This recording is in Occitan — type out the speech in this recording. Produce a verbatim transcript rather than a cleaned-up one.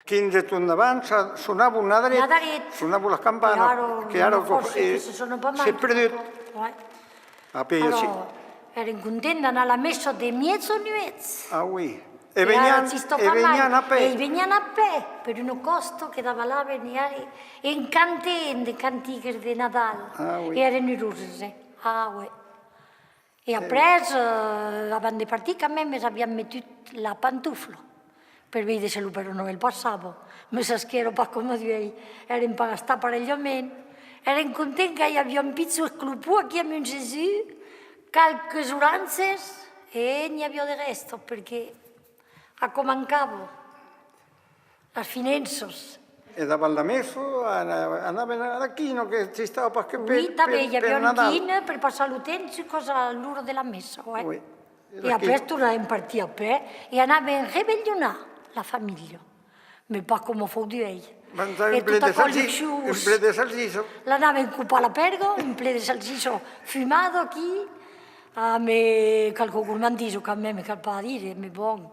Quinze jorns davant, sa-, sonava un adret, Nadaret. Sonava las campanas, Claro, que ara una fòrça eh, que se sona pas mai. S'es perdut. Ouais. Après, Alors, sí. Èrem contents d'anar a la messa de mièjanuèch. Ah oui. E Que ara venián, existo e pas mai. Venián a pè. E i venián a pè, per una còsta que davalavan, e ara, en cantent de cantigues de Nadal. Ah oui. E èrem uroses, eh? Ah ouais. E après, eh, avant de partir, quand même, aviam metut la pantofla per veire se lo Père Noël passava. Mès es que èra pas coma d'uèi, èrem pas gastats parelhament. Èrem contents que i aviá un pichon esclopon aquí amb un Jesús, qualques oranges, e n'i aviá de rèsta, perque aquò mancava. Las finanças. E davant la messa, ana-, anavan a la quina, que existava pas que per, Oui, tanben, per, i aviá per una Nadal. Quina per passar lo temps juscas a l'ora de la messa, ouais. Oui. E après tornavan partir a pè e anavan revelhonar la familha. Mès pas coma fau d'uèi. Manjar E un plet tot de aquò salsissa, luxós. Un plet de salsissa. L'anavan copar la pèrga, un plet de salsissa fumada aquí, amb qualque gormandisa quand même, cal pas dire, mès bon.